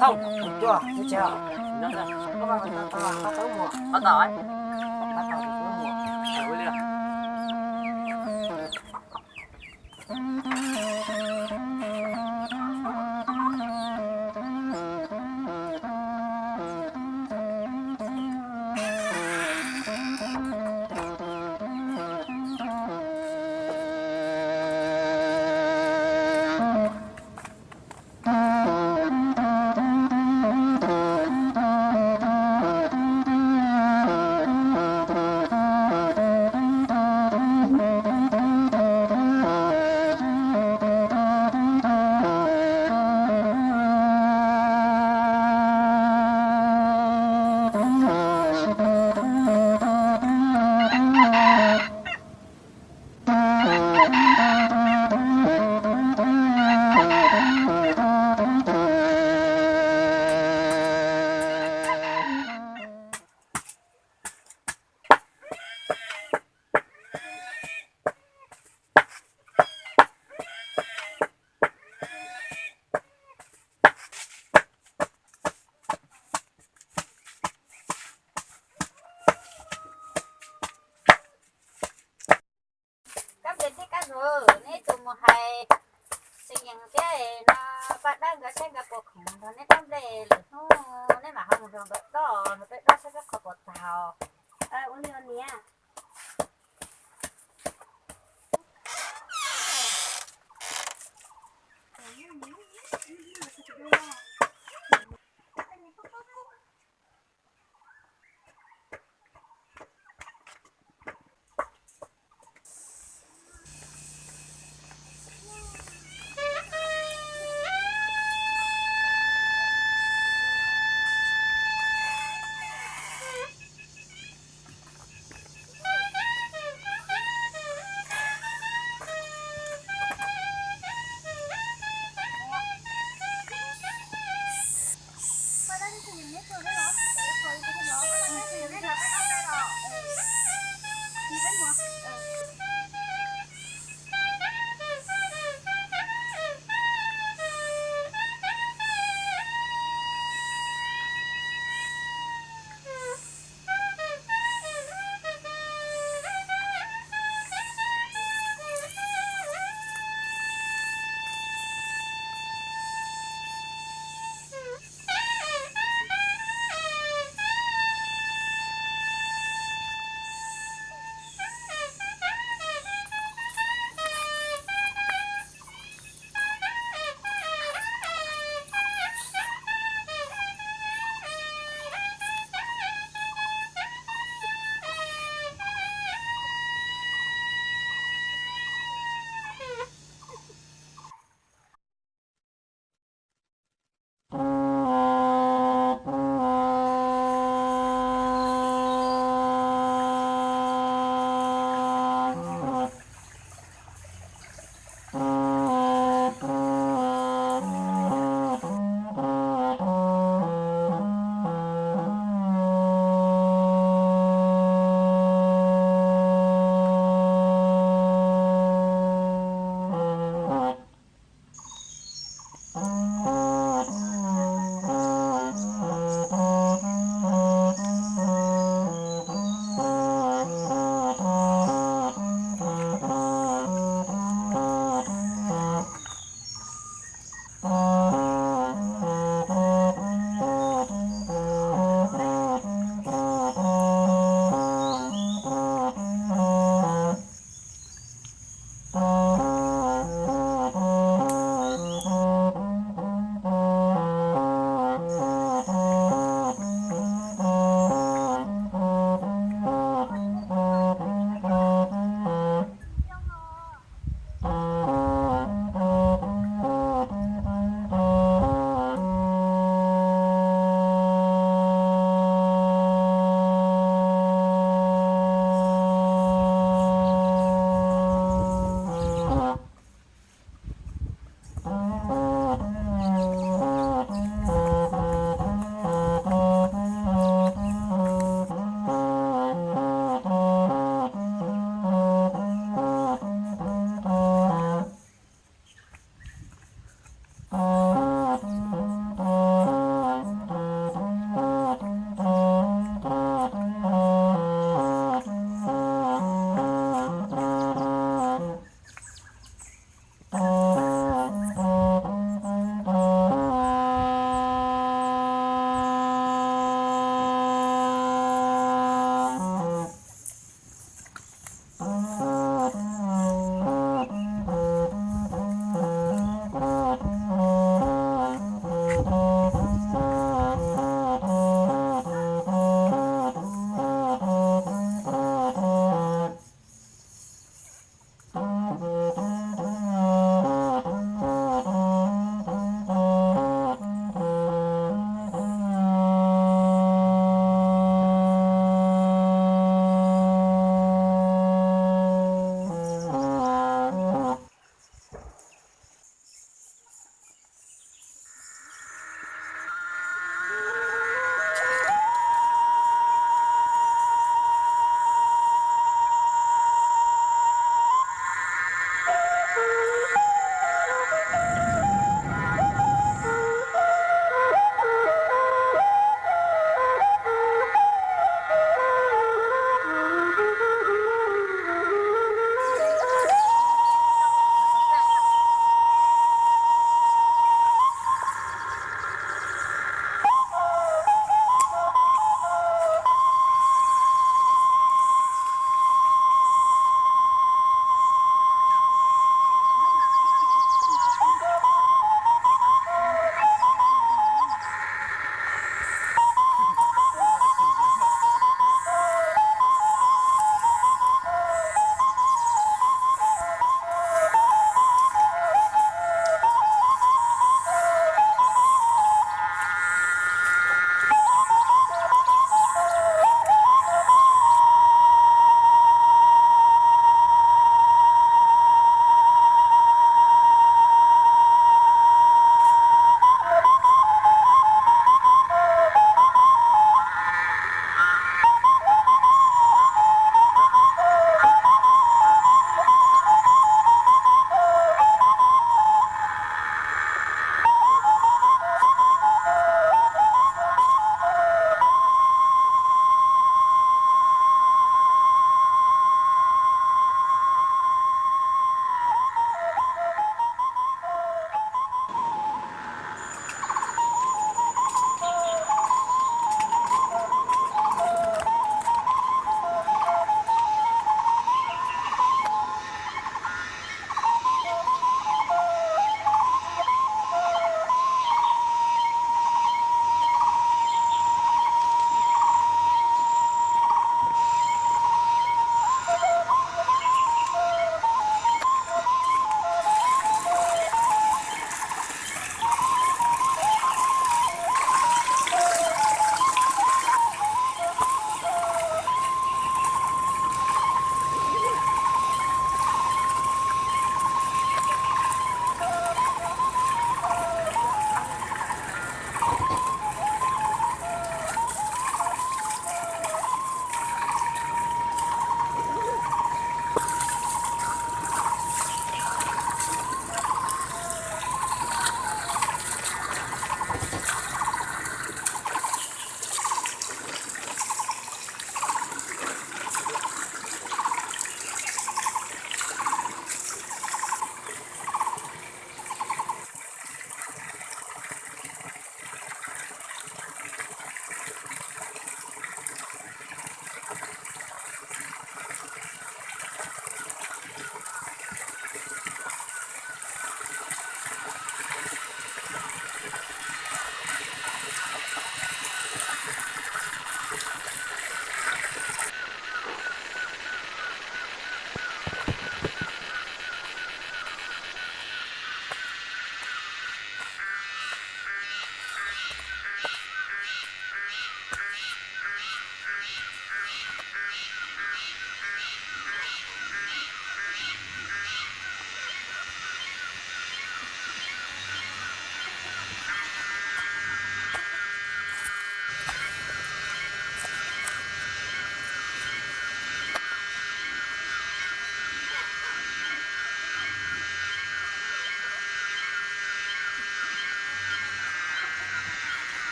Thoj, tuaj, tsis tsis, koj mas tau tau tau mus, tau tau mus, ua li. Kab nples thiab kab hlub, neb tus mus hais Xeem Yees thiab no, paj dab nkawd saib nkawd puas khoom nrog neb dob nplej, lwm hnub neb mam ho mus nrog nkawd dob, nrog peb dob saib peb qhov puas tag. Ua li os niam.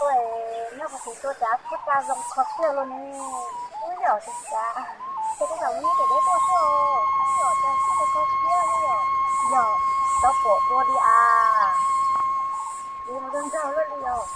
Nyob qhov twg tuaj cas kub tsa zoo kho siab luaj ne. Ub, yog tias cas, ces kuv tau nyob ces deb tuaj xwb os. Yog cas xwb kho siab ne, yog, yog tau pom dua li as. Li mus zoo nraug luaj li os.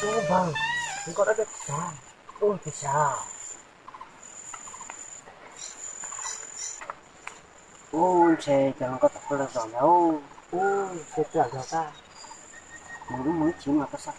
Ub npawg, kuv koj dab tsi xav? Ub tsis xav. Ub ntshe cov no koj tau pub los zos ntag. Ub ntshe pub los zos tag. Mus lub mus ib chim mas koj xav.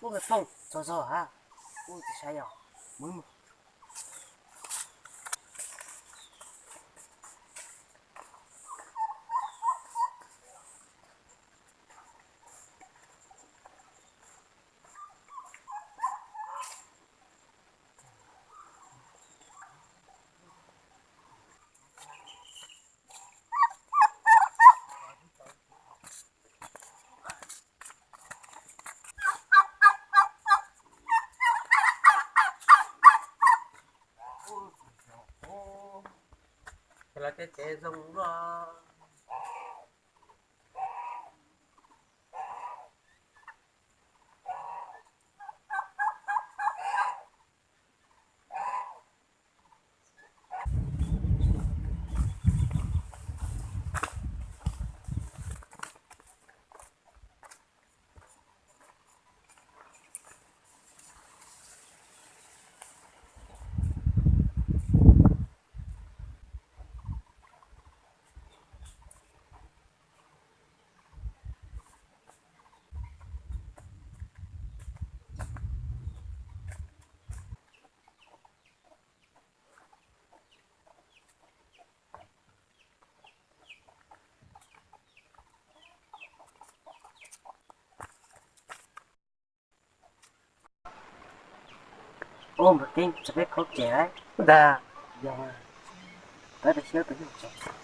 Ub, txog zog hab. Ub, tsis saib yog, mus mus. Ces lawv tej tsev zoo luaj. Ub, npawg Keeb, txog peb khaub tsev lawm. Ntag, yog, peb tab siab peb khaub tsev.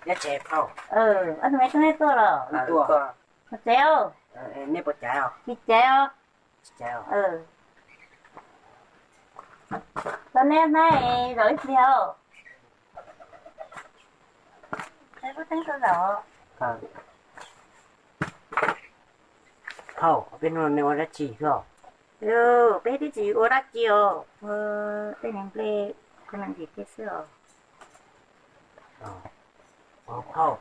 Nyob tsev phauj. Ob tug me tub neb tuaj los? Tuaj. Tsev os. Nej puas caiv os? Tsis caiv os. Tsis caiv os. Neb hnab zaum ib pliag os. Peb pub teeb tau zaum. Phauj, peb hnub no nej ua dab tsi xwb os? Peb twb tsis ua dab tsi os, tej niag nplej koj me ntsis thiab xwb os. Phauj,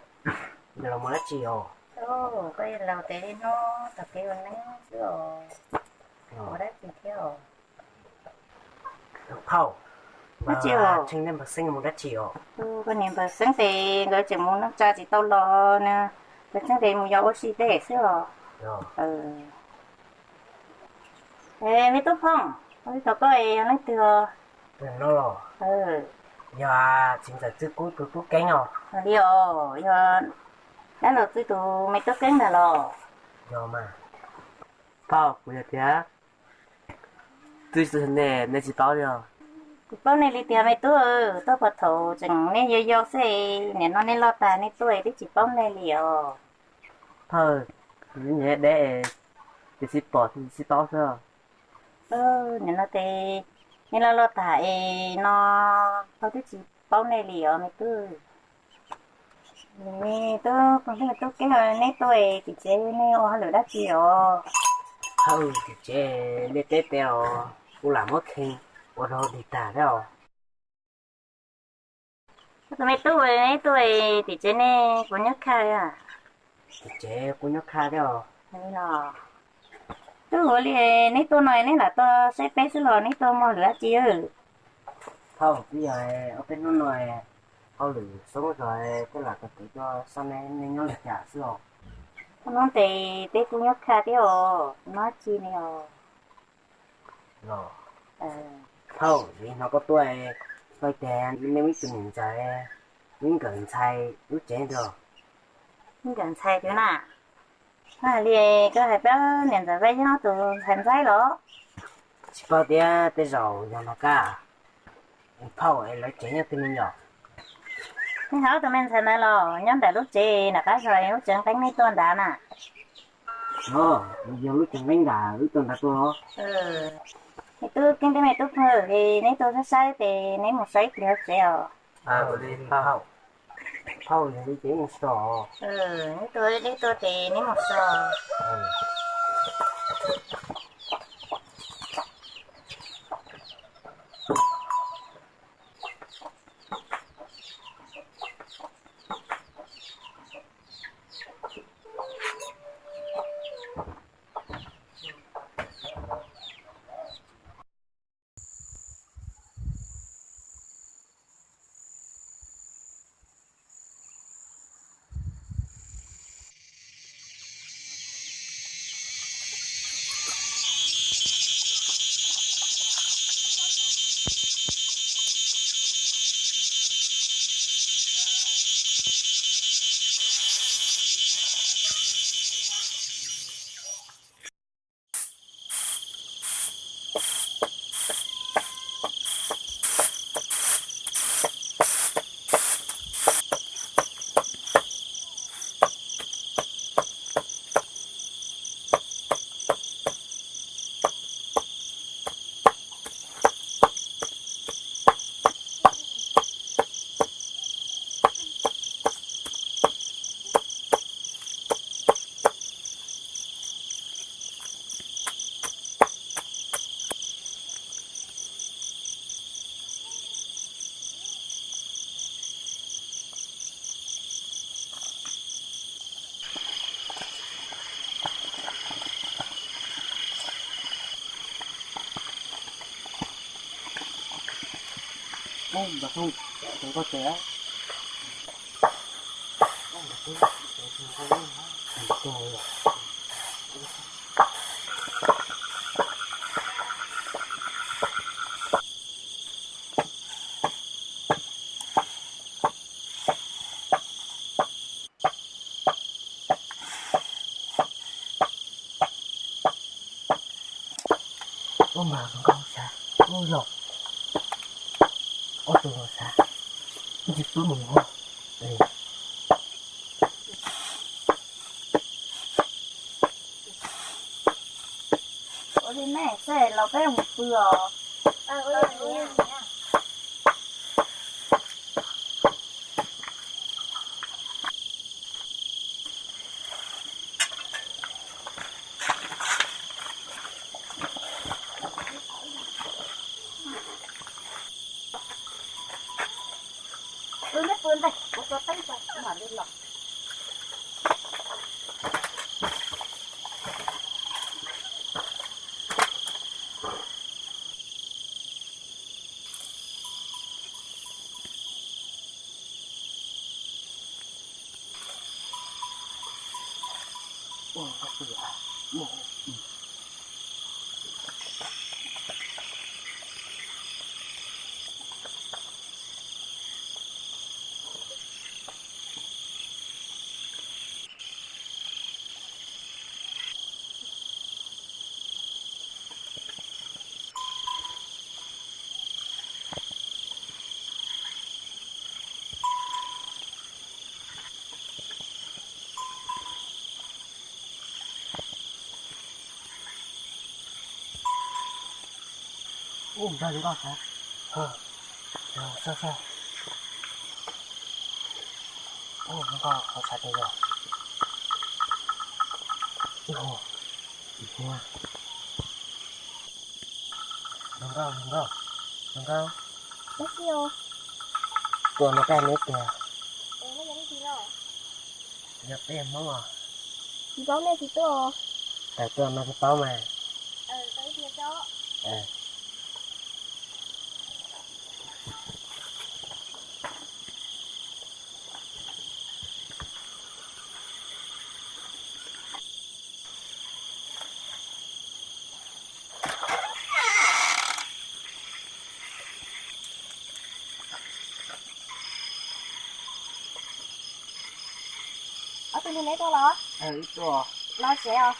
yog los mus dab tsi os? Koj laus tes hnub tag kev ua neeb xwb os, ua dab tsi thiab os? Phauj, dab tsi os? Tsheej thiab Npawg Xeeb mus dab tsi os? Koj niam Npawg Xeeb tes nkawd tseem mus neej tsa tsis tau los na, Npawg Xeeb tes mus yos ua si tej xwb os. Me tub Phooj, ua li tau koj es yog leej twg os? Yog txiv ntxawm Txwj Kub tus tub Keeb os. Li os, yog dab laug Txwj tus me tub Keeb ntag los? Yog mas. Phauj, kuv yog tiag. Txwj tus ne nej tsis paub li os? Tsis paub nej li tiag me tub, tuaj puag thaum tseem nej yau yau xwb, nim no nej loj tag nej tuaj twb tsis paub nej li os. Phauj, nyias deb, tes sib pom tes sib paub xwb. Nim no tes nej loj loj tag es no phauj twb tsis paub nej li os me tub. Tub, tub Keeb, neb tuaj tim tsev nej ua hauj lwm dab tsi os? Tim tsev liaj teb peb os, kuv lam muab kheej ua rau dig tag thiab os. Tus me tub, neb tuaj tim tsev nej kuv nyob khaj. Tim tsev kuv nyob khaj thiab os. Tub, ua li neb tuaj no neb lam tuaj saib peb xwb los neb tuaj muaj hauj lwm dab tsi? Phauj, twb yog ob peb hnub no hauj lwm xoob zog, twb lam tau kev tuaj xauj nej nyob li cas xwb os. Hnub no tes peb kuj nyob khaj thiab os, kuv nyob tsis ne os. Phauj, hnov koj tuaj, koj tias nej muaj ib tug niam ntxawm, wb nkawm ntxhais lub tsev os. Wb nkawm ntxhais thiab na? Li koj hais peb niam ntxawm Vaj Yeeb tus ntxhais ntxaib los? Tsis paub tias tej zaum yog no kab. Phauj, es lawv tsev nyob twg ne yom? Nej hais ob tug me ntxhais ntawd los nyob ntawm lub tsev nram qab zos lub tsev nqeeb nej tuaj nrad na. Yog lub tsev nqeeb nrad wb tuaj nrad tuaj los? Me tub Keeb thiab me tub Phooj, neb tuaj saib saib tes neb mus so ib pliag tsev os. Phauj, yog li ces wb mus so. Neb tuaj, neb tuaj ces neb mus so. Ua mas nkauj sas, ua los ob tug los sas, ntsis pub mus ua. Ua li nej xav los peb mus pw os. Ub, nrog nkauj xav. Xav xav. Ub, nkauj qhov xav tias yog. Ub, nkauj, nkauj, nkauj. Tuaj no koj neb tiag. Yog peb Hmoob os. Tsis paub nej tsis tuaj. Tawm tuaj no tsis paub mas. Ob tug nus neb tuaj los? Los tsev os.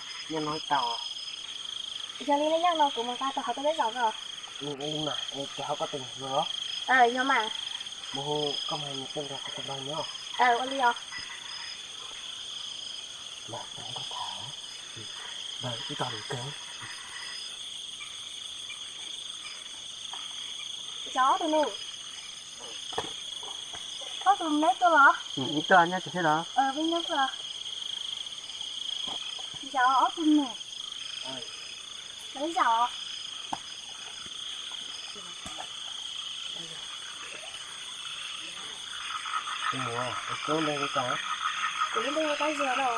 Yog li nej nyob no kuv mus nqa tau hauv koj peb zaum os. Yog mas. Ua li os. Ob tug nus. Ob tug neb tuaj los? Peb nyob xwb. Ob tug nus. Lawv zaum. Tus muam, koj lub npe hu cas? Kuv lub npe hu Kab Zuag no.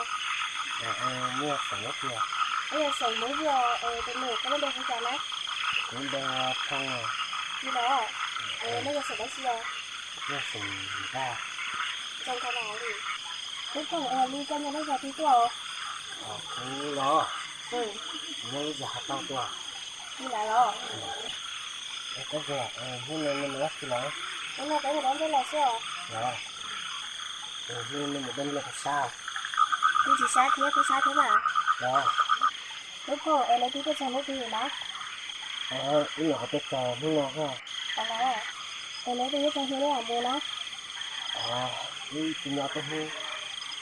Neb yog xeem dab tsi? Neb yog xeem Hmoob Vwj, tus nus, koj lub npe hu cas na? Kuv lub npe hu Phoo. Li los, neb yog xeem dab tsi os? Yog xeem Nqaj. Zoo kawg mas li. Lub Phoo, es li koj nyob lub zos twg tuaj? Kuv los, kuv nyob lub zos Hav Tauj tuaj. Li ntawd los? Kab Zuag, hnub no nej mus dab tsi los? Hnub no peb mus dob nplej los xwb os. Los, hnub no nej mus dob nplej puas sab? Kuv tsis sab thiab, kuv sab thiab mas. Los, lub Phoo, es lawv twb tuaj txog hnub twg na? Wb nyuam qhuav tuaj txog hnub no xwb. Es lawv twb tuaj txog hnub neb mam mus na? Wb twb nyob tuaj hnub,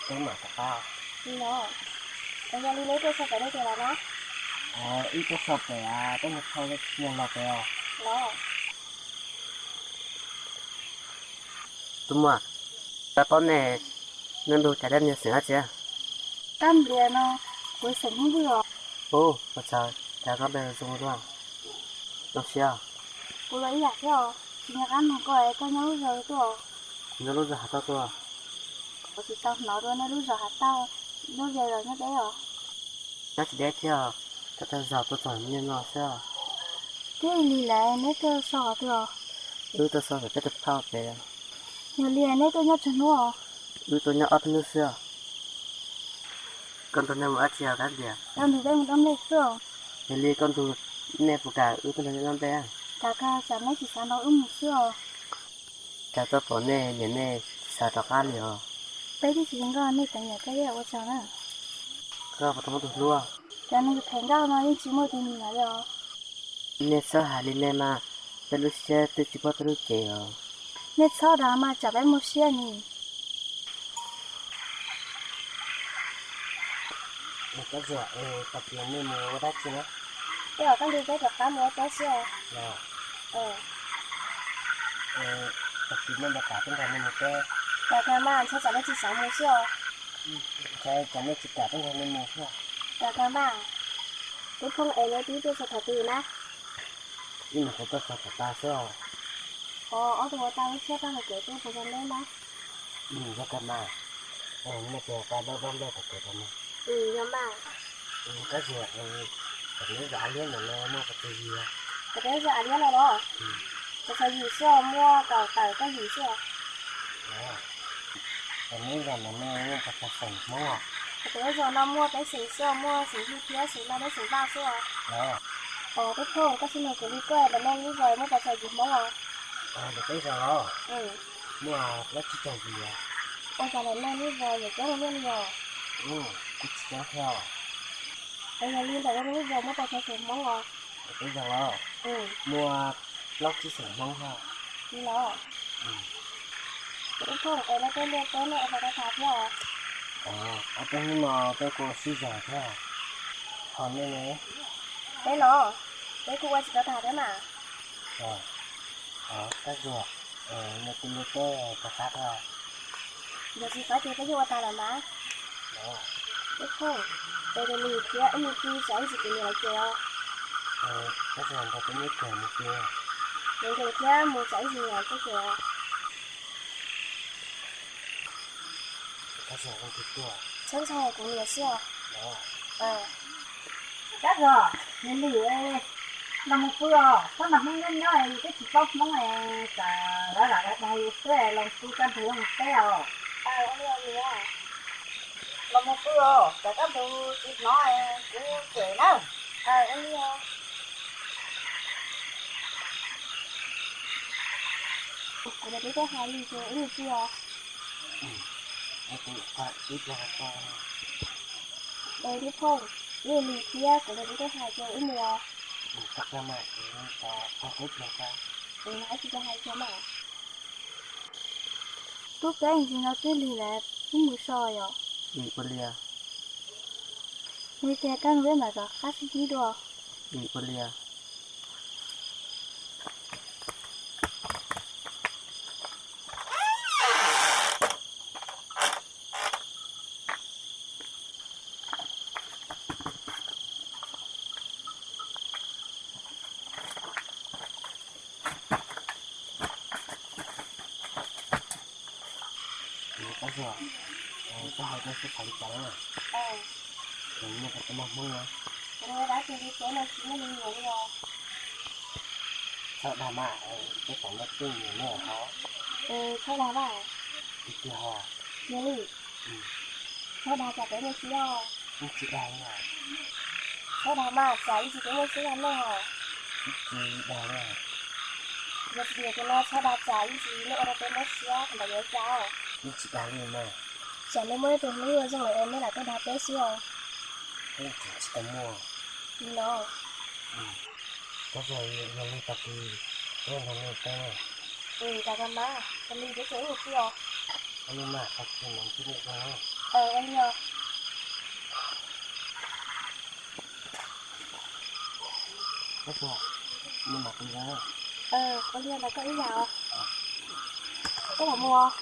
wb mam rov qab. Li los, es yog li neb tuaj txog pem nej tias los na? Wb tuaj txog pem, tuaj mus thauj nyuag los pem os. Los. Tus muam, koj paub nej, nej lub cas dab niag xeem dab tsi? Kab Nplias no, kuv xeem Hmoob Vwj os. Ub, ua tsaug, cas koj lub npe zoo dua. Zoo siab. Kuv los ib yam thiab os, tsis nco qab nug koj es koj nyob lub zos twg tuaj? Nyob lub zos Hav Tauj tuaj. Kuv tsis tau hnov dua nej lub zos Hav Tauj, lub zos los nyob deb os. Nyob tsis deb thiab os, tuaj txog zos tuaj txog niaj no xwb os. Twb li lawm neb tuaj so qhov twg os? Wb tuaj so pem peb tus phauj pem. Yog li neb tuaj nyob tsawg hnub os? Wb tuaj nyob ob peb hnub xwb os. Koj nrog nej mus dab tsi os Kab Nplias? Koj nrog peb mus dob nplej xwb os. Yog li koj nrog nej puas kam wb tuaj nrog nej dob nplej? Kam kawg, tsam neb tsis xav nrog wb mus xwb os. Cas tuaj pom nej niam nej tsis xav rov qab li os? Peb twb tsis zoo nkauj, nej tseem nyiam peb ua tsaug na. Koj puas tau muaj tus hlub? Cov neeg phem nkauj no yeej tsis muaj tus nyiam li os. Nej txhob hais li nej mas, peb lub siab twb tsis paub tau lub cev os. Nej txhob dag mas, tsam peb muaj siab ni. Kab Zuag, tag kis nej mus ua dab tsi na? Tej zaum koj nrog peb rov qab mus ua teb xwb os. Tag kis nej npaj kam peb nrog nej mus teb. Kam kawg mas, ntshai tsam nej tsis xav mus xwb os. Ntshai tsam nej tsis kam peb nrog nej mus xwb. Kam kawg mas. Lub Phoo, es neb twb tuaj txog thaum twg na? Wb nyuam qhuav tuaj txog thaum tas xwb os. Os, ob tug ua tau lub tsheb tag los kev tuaj puas zoo neb na? Zoo kawg mas. Nej tias tau dob dob nplej tau kev rau no. Yog mas. Koj xav, cov neb zos Av Liab ntawm no muaj pes tsawg yig? Cov neb zos Av Liab no los? Cov xav yim xwb os, muaj kaum tawm koj yim xwb os. Cov neb zos ntawm no muaj pes tsawg xeem Hmoob os? Cov neb zos no muaj peb xeem xwb os, muaj xeem Hwj thiab xeem Lauj thiab xeem Vaj xwb os. Os, Tub Phooj, koj xub nug kuv li koj, ntawm nej lub zos muaj pes tsawg yig Hmoob os? Ntawm peb zos los muaj plaub tsib caug yig. Ua cas ntawm nej lub zos yuav coob ua luaj li os? Kuj tsis coob thiab. Es yog li ntawm nej lub zos muaj pes tsawg xeem Hmoob os? Ntawm peb zos los muaj plaub tsib xeem Hmoob thiab. Li los? Tub Phooj, es nej tej liaj teb nej ua puas tau tas thiab os? Ob peb hnub no peb kuj ua sib zog thiab. Ho nej ne? Peb los, peb kuj ua tsis tau tas thiab mas. Koj Zuag, nej tej liaj teb puas fab thiab? Yog tsis fab ces peb yeej ua tas lawm mas. Tub Phooj, es Lis thiab wb mus pw tsam ib ntsis kuv niam lawv ces os. Koj Zuag, nrog peb nyob kiag mus pw. Lis nkees thiab mus tsam ib ntsis niam lawv ces os. Txhob ntshai kuv niam xwb os. Koj Zuag, Lis, los mus pw os, txhob nrog Hmoob nyob nyob, yus twb tsis paub Hmoob, tsam lawv lam dag yus xwb, los mus pw kaj ntug mus teb os. Los mus pw os, tsam kaj ntug tsis hnov kuv cem na. Kuv niam twb tuaj hais li ces wb mus pw os. Es Tub Phooj, wb mus thiab, kuv niam twb tuaj hais ces wb mus os. Tub Peb, ntsis no twb lig lawm, wb mus so yom. Ua li. Mus tiag, kaj ntug peb mam rov qab sib ntsib dua. Ua li. Koj Zuag, koj hais koj xub pom li cas na? Nws muaj cov tub mab Hmoob no. Txhob dag mas, peb tom ntej twj ywm ne ho. Txhob dag mas. Tiag tiag ho. Yog li, txhob dag tsam peb muaj siab os. Tsis dag li. Txhob dag mas, tsam ib ntsis peb muaj siab dag nej os. Tsis dag li. Yog tsis tias ces no txhob dag tsam ib ntsis nej ua rau peb mob siab ntawd yuav cas os. Tsis dag li mas. Tsam nej muaj ib tug hlub zoo lawm es nej lam tuaj dag peb xwb os. Tsis tau muaj. Li no. Koj Zuag, yog li tag kis peb nrog nej teb. Ua li mas, tag kis mam ntsib nej dua. Ua li os. Koj Zuag, mus mam pw na. Ua li ntawd koj ib yam os. Koj mam mus.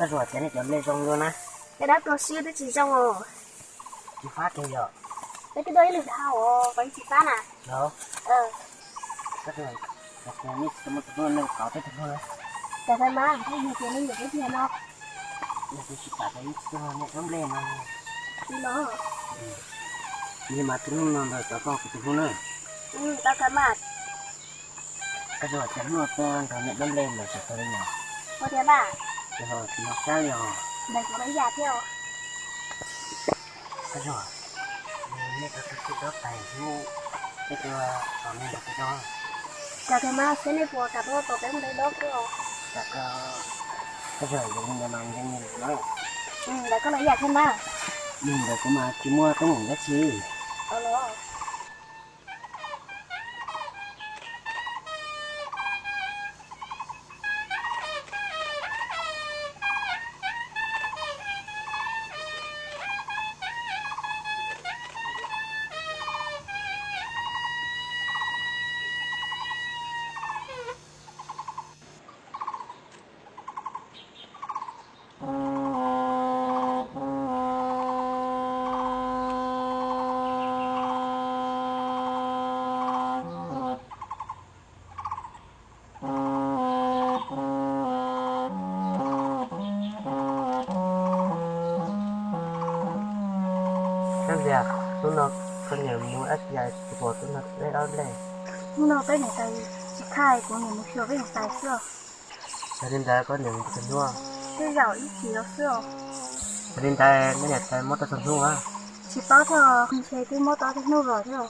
Koj Zuag, cas nej cov nplej zoo dua na? Cov dab tuag siab twb tsis zoo os. Tsis fab kiag yom? Peb twb dua ib lwm dhau os, koj tsis fab na. Los, koj Zuag, nej tsis tau muaj tus hlub nej kov peb tus hlub na. Cas fais mas, nej yog tias nej nyiam peb tiag no. Yog tias tsis kam ces ib txhia nej cov nplej no. Tsis los. Li mas tus hlub no ntawm cov koj kuv tus hlub na. Tau kawg mas. Koj Zuag, cas hnub no tuaj nrog nej dob nplej ntawm sawv tag li no? Ua tiag mas. Ces ho tsis hnov sab li os. Ntawm kuv los ib yam thiab os. Koj Zuag, nej rov qab sib dob tais hnub peb tuaj tos nej ntawd peb dob. Cas kawg mas, seb nej puas kam tuaj tos peb mus dob xwb os. Koj Zuag, zoo li ntawd mas nkees li na. Ntawm koj los ib yam thiab mas. Ntawm kuv mas tsis muaj teeb meem dab tsi. Los. Koj Ntxiag, hnub no koj niam mus dab tsi tsis pom tuaj nrog peb dob nplej? Hnub no peb niam tais tsis thaij, kuv niam mus xyuas peb niam tais xwb. Yog li ntawd koj niam mus puas tag hnub? Tej zaum ib chim los xwb os. Yog li ntawd nej niam tais mob tau txog hnub a? Tsis paub thiab, ntshe twb mob tau txog hnub los thiab.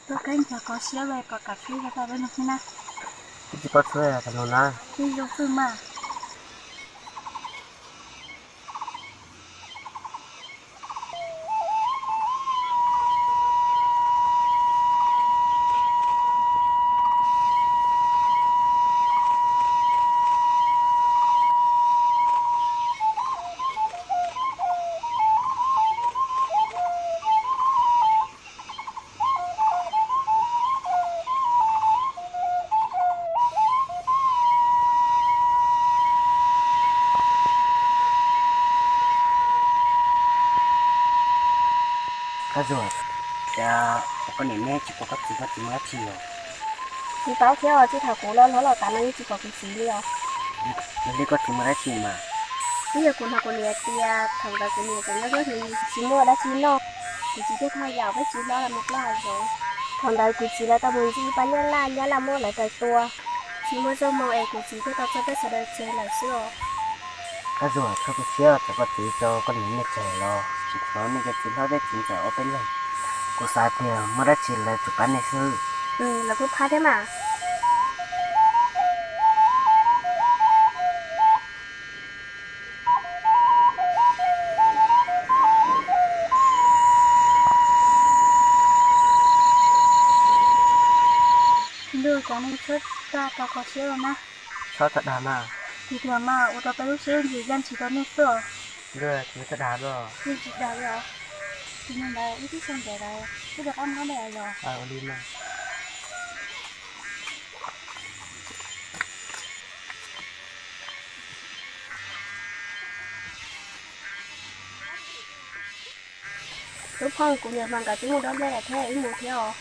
Tuaj keeb cog kho siab los kom kam peb cov paj peb no xwb na. Twb tsis paub txhua tag los na. Twb zoo xwb mas. Koj Zuag, cas koj niam neb tsis pom koj txiv koj txiv mus dab tsi os? Tsis paub thiab os, txij thaum kuv los hlob los tas no yeej tsis pom kuv txiv li os. Yog li koj txiv mus dab tsi mas? Twb yog kuv hnov kuv niam tias thaum ntawd kuv niam tseem nyob hauv tsev tsis muaj dab tsi noj, kuv txiv thiaj thauj yam peb txiv hlob los mus plaub hav zoov. Thaum ntawd kuv txiv lawv tau mus ntsib ib pab nyab laj, nyab laj muab lawv raws tua, tsis muaj zaub mov es kuv txiv thiaj tau tso peb sawv daws tseg lawm xwb os. Koj Zuag, koj tu siab rau koj txiv rau koj niam nej tseg los tsis txhob nej cov txiv hlob thiab txiv ntxawm ob peb leeg. Kuv xav tias muaj dab tsi lawv tsuas pab nej xwb. Lawv kuj pab thiab mas. Ntuj, cov neeg tshuab tag rau kho siab na. Tshuab tag dag mas. Tsis tiag mas, ua rau peb lub siab ntsis yaj ntshis rau nej xwb os. Ntuj, tsis tag dag los. Yeej tsis dag li os. Tus neeg ntawd wb twb xyoo ntev lawm, wb rov qab mus noj dej los. Ua li mas. Lub phooj, kuv niam mas nkawd twb mus dob nplej lawm thiab, wb mus thiab os.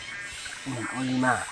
Ua li mas.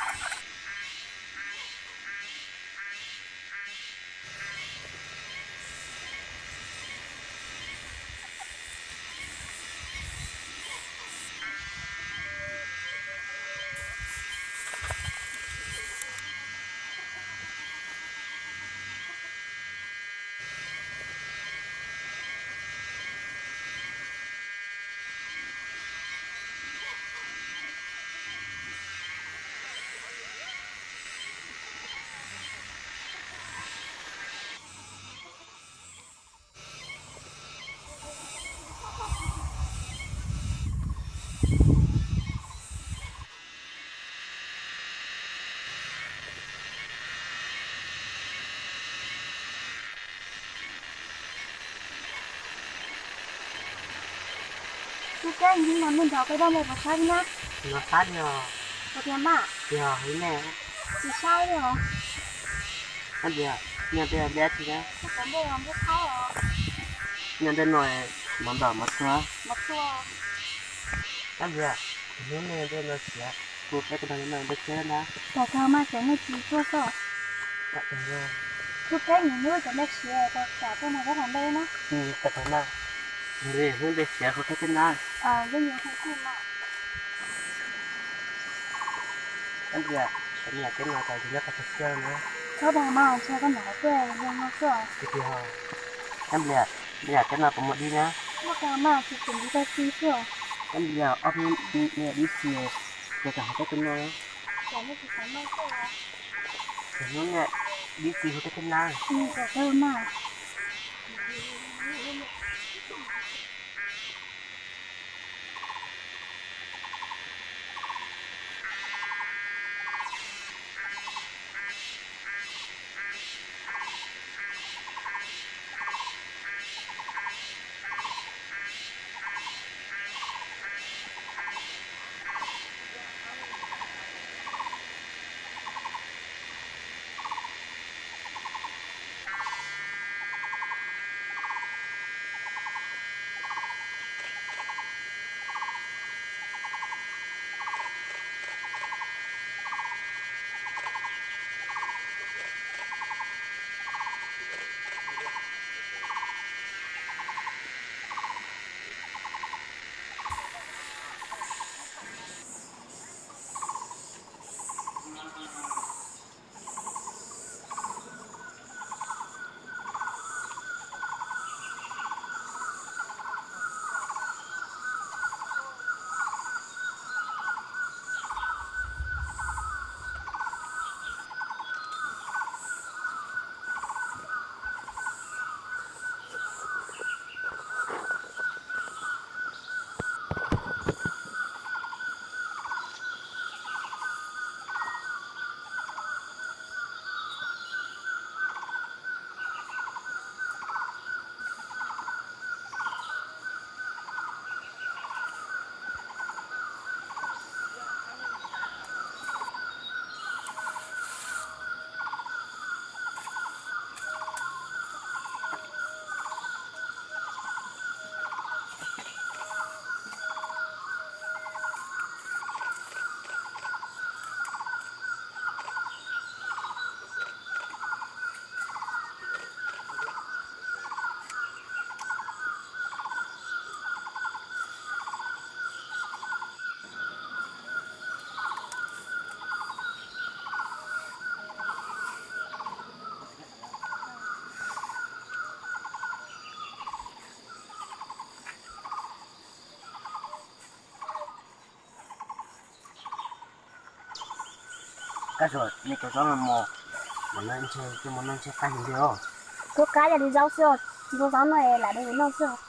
Kab ib no nej nrog peb dab laug puas sab li na? No sab li os. Puas tiag mas? Yog li nej. Tsis sab li os. Ab Nplias, nej nrog peb dab tsi na? Nej nrog no mov npam mov txhua. Ab Nplias, hnub nej nrog no siav, kuv peb nrog no nrog siav na. Tam kawg mas cov nej tsis tuaj xwb. Tam kawg. Kuv peb nim hnub cov nej siav, tam kawg mas peb hla npe na. Tam kawg mas. Hnub nej siav kuv peb thiab na. Ab Nplias, cov me nyuam teb no cas tsis nyob tau kho siab na. Txhob dag mas, ntshe koj niam hais tuaj zoo no xwb. Tsis tiag. Ab Nplias, me nyuam teb no puas muaj dib na? Muaj kawg mas, tsis tseem dib tau txi xwb. Ab Nplias, ob hnub me nyuam dib txi, ces tsam hais teb no. Ces hnub me nyuam dib txi hu peb thiab na. Tam kawg mas. Kab suas, nej cov zaub no mos, mos no ntshe, cov mos no ntshe qab heev li os. Kuv qab yog li zaub xwb os, ntau zaub no es lam de mus noj xwb os.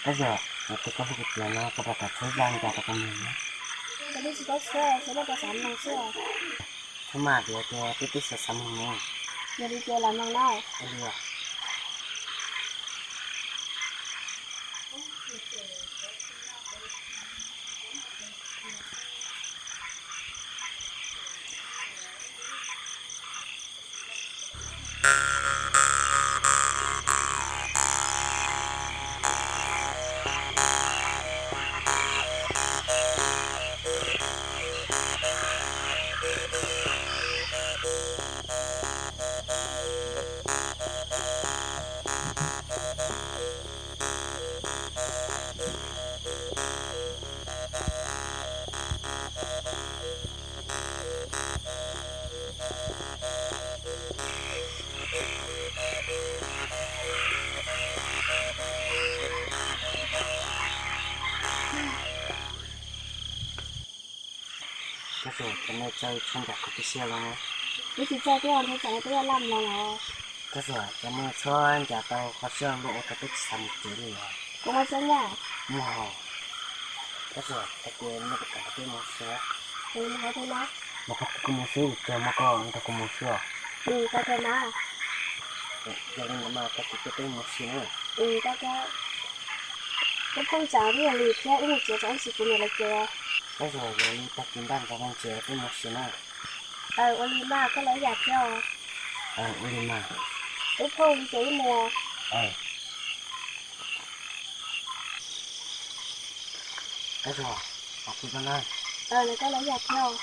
Tab sis kuv twb koj hlub kuv tiag no, koj puas kam txhawb zaj ncav rau kuv mloog na? Kuv twb tsis paub xwb, xav muaj rau xav mloog xwb. Txhob maj, kuv tias twb twb xav xav mloog ne. Yog li ces los mloog na. Ua li os. Tab sis cov me txawj txhob ncav kuv tib si los? Twb tsis txawj thiab, ntshe tsam no twb yog laj mloog los. Tab sis cov me txhob ncav tau qhov siab luaj ua rau peb tsis xav mus tsev li os. Kuv ua siab nyiaj. Muaj hos. Tab sis tag kis nej puas kam nrog peb mus ua si? Mus qhov twg na? Mus qhov twg kuj mus xwb, tsuas muaj koj nrog kuv mus xwb os. Tau kawg mas. Yog li ntawd mas tag kis peb mus ua si na. Wb phooj ywg twb yog li thiab, wb mus tsev tsam ib ntsis kuv niam lawv ces. Tab sis yog li tag kis npaj ntxov mus tsev peb mus ua si na. Ua li mas koj los ib yam thiab os. Ua li mas. Wb phooj ywg ces wb mus. Tab sis, koj los ib yam thiab os.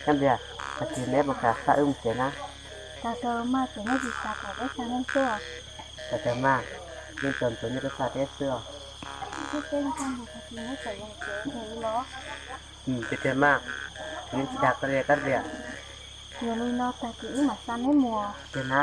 Kab Nplias, tag kis neb puas kam xa wb mus tsev na? Tag kis mas tseem nej tsis xav kom peb xa nej xwb os. Tag kis mas, yeej tau ntxuav nyob peb xa peb xwb os. Tiag tiag mas, kuv yeej tsis dag koj li Kab Nplias. Yog li no tag kis wb mam xa neb mus tiag na.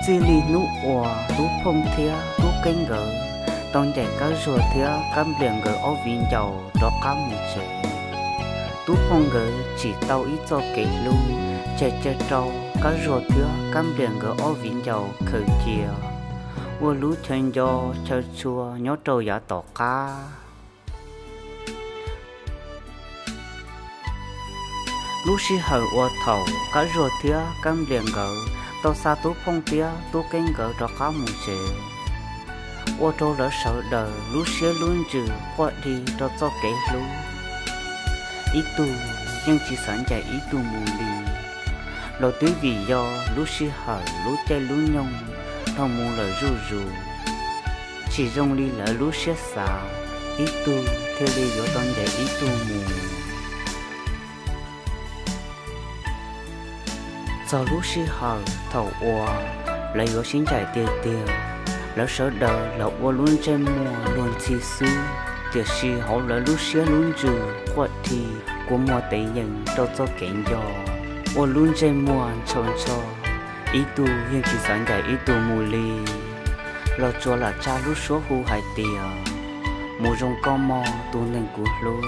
Txij li hnub uas Tub Phooj thiab Tub Keeb nkawd tau ncaim Kab Zuag thiab Kab Nplias nkawd ob viv ncaus rov qab mus tsev, Tub Phooj nkawd tsim tau ib txoj kev hlub tseg tseg rau Kab Zuag thiab Kab Nplias nkawd ob viv ncaus khaws cia ua lub chaw nco chaw tshua nyob rau yav tom qab. Lub sij hawm uas thaum Kab Zuag thiab Kab Nplias nkawd tau xa Tub Phooj thiab Tub Keeb nkawd rov qab mus tsev, ua rau lawv sawv daws lub siab lub ntsws quaj dhi rau txoj kev hlub, ib tug yeej tsis xav ncaim ib tug mus li. Los twb vim yog lub sij hawm lub caij lub nyoog dhau mus lawm zuj zus, tsis zoo li lawv lub siab xav, ib tug thiaj li yuav tau ncaim ib tug mus. Txog lub sij hawm thaum uas lawv yuav sib ncaim tiag tiag, lawv sawv daws los ua lub ntsej muag luag ntxhi xwb, tiam sis hauv lawv lub siab lub ntsws quaj dhi, kua muag tev yees rau txoj kev nco, ua lub ntsej muag ntshaw ntsho, ib tug yeej tsis xav ncaim ib tug mus li. Los tsuas lam tsa lub suab hu hais tias, mus zoo koj mog tus neeg kuv hlub,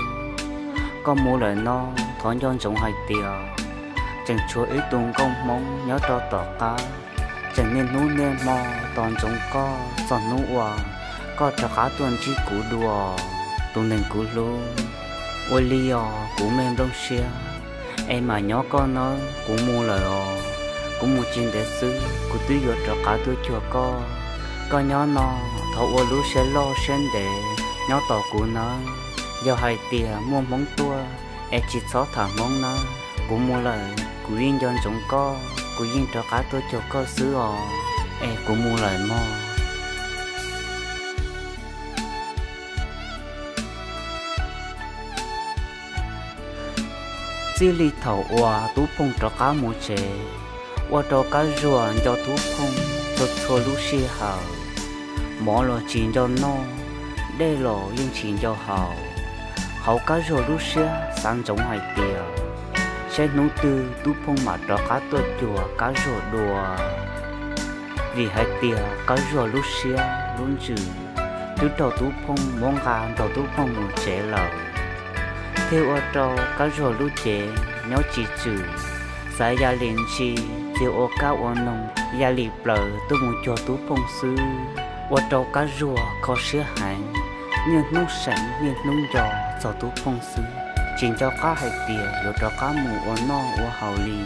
koj mus lawm no thov nco ntsoov hais tias, tseem tshuav ib tug nkauj Hmoob nyob rau tom qab, tseem niaj hnub niaj hmo tos ntsoov koj txog hnub uas koj rov qab tuaj ntsib kuv dua, tus neeg kuv hlub. Ua li os kuv me nplooj siab, es mam nyob koj nawb, kuv mus lawm os, kuv mus tsis ntev xwb kuv twb yuav rov qab tuaj cuag koj. Koj nyob no, thov ua lub siab loj siab ntev nyob tos kuv nawb. Yog hais tias muaj Hmoob tuaj es tsis txhob tham Hmoob nawb, kuv mus lawm, kuv yeej nco ntsoov koj, kuv yeej rov qab tuaj cuag koj xwb os, es kuv mus lawm mog. Txij li thaum uas Tub Phooj rov qab mus tsev, ua rau Kab Zuag nco Tub Phooj txhua txhua lub sij hawm. Mov los tsis nco noj, dej los yeej tsis nco haus. Hauv Kab Zuag lub siab xav ntsoov hais tias, saib hnub twg Tub Phooj mam rov qab tuaj cuag Kab Zuag dua. Vim hais tias Kab Zuag lub siab lub ntsws twb raug Tub Phooj muab nqa nrog Tub Phooj mus tsev lawm, thiaj ua rau Kab Zuag lub cev nyob tsis tswm, xav ya li ntsis txiag ua kab ua noog ya li plaws tuaj mus cuag Tub Phooj xwb, ua rau Kab Zuag kho siab heev, niaj hnub seev niaj hnub nco txog Tub Phooj xwb, tsis nco qab hais tias yuav rov qab mus ua noj ua haus li.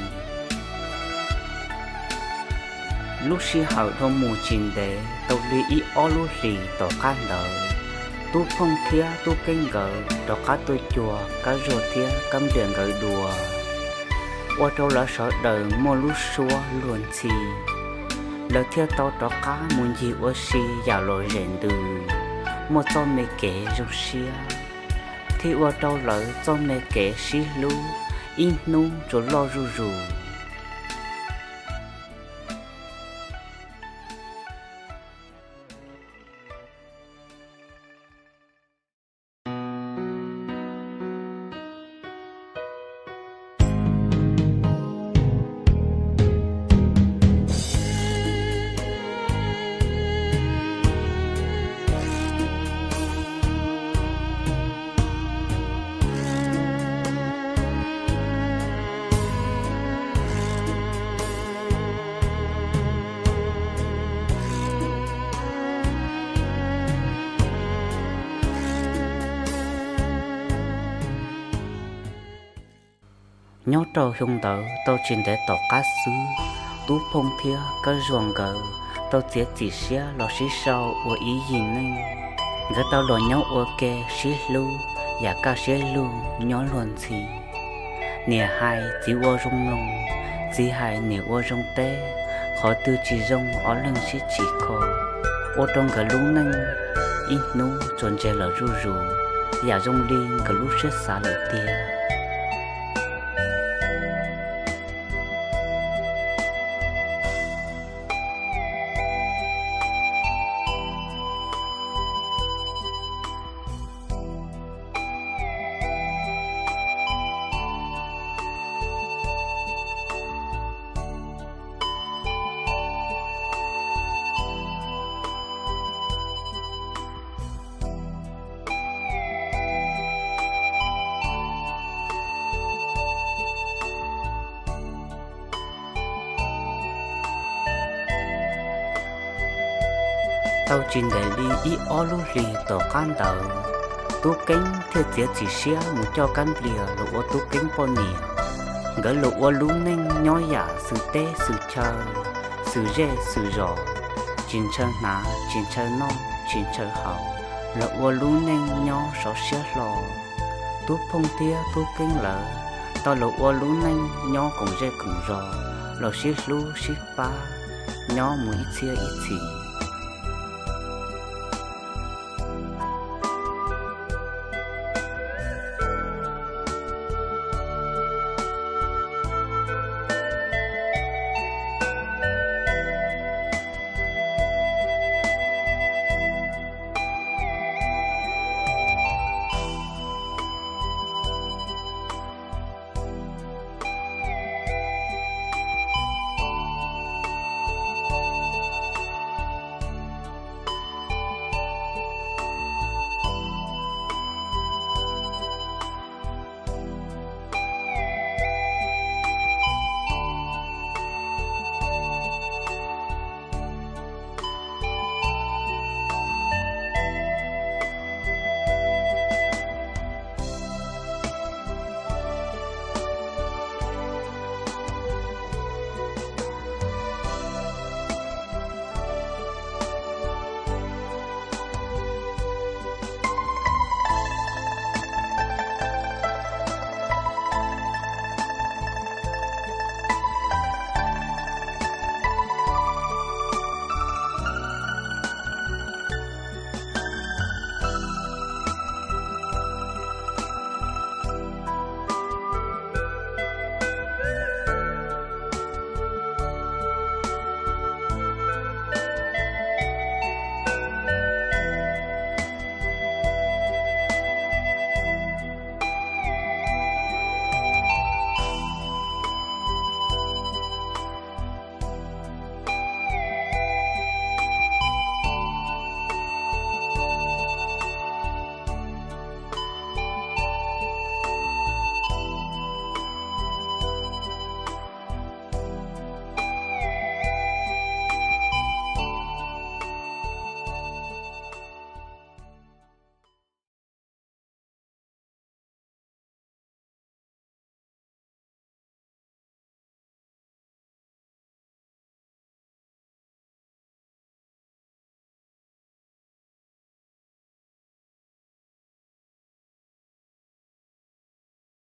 Lub sij hawm dhau mus tsis ntev tau li ib ob lub hlis tom qab ntawd, Tub Phooj thiab Tub Keeb nkawd rov qab tuaj cuag Kab Zuag thiab Kab Nplias nkawd dua, ua rau lawv sawv daws muaj lub suab luag ntxhi. Lawv thiaj tau rov qab mus ncig ua si yam lom zem ntws, muaj txoj me kev zoo siab, thiaj ua rau lawv txoj me kev sib hlub ib hnub tsuas loj zuj zus. Nyob rau xyoo ntawd tau tsis ntev tom qab xwb, Tub Phooj thiab Kab Zuag nkawd tau txiav txim siab los sib sau ua ib yim neej. Nkawd tau los nyob ua ke sib hlub yam kaj siab lug nyob luag ntxhi. Niam hais txiv ua zoo mloog, txiv hais niam ua zoo teb, qhov twg tsis zoo ob leeg sib txhim kho. Ua rau nkawd lub neej ib hnub tsuas ntseg lawm zuj zus, yam zoo li nkawd lub siab xav lawm tiag. Tau tsis ntev li ib ob lub hlis tom qab ntawd, Tub Keeb thiaj txiav txim siab mus coj Kab Nplias los ua Tub Keeb poj niam. Nkawd los ua lub neej nyob yam xwm teb xwm chaw, xwm zej xwm zos, tsis ntshaw hnav tsis ntshaw noj tsis ntshaw haus, los ua lub neej nyob sov siab hlo. Tub Phooj thiab Tub Keeb lawv tau los ua lub neej nyob koom zej koom zos, los sib hlub sib pab nyob mus ib txhiab ib txhis.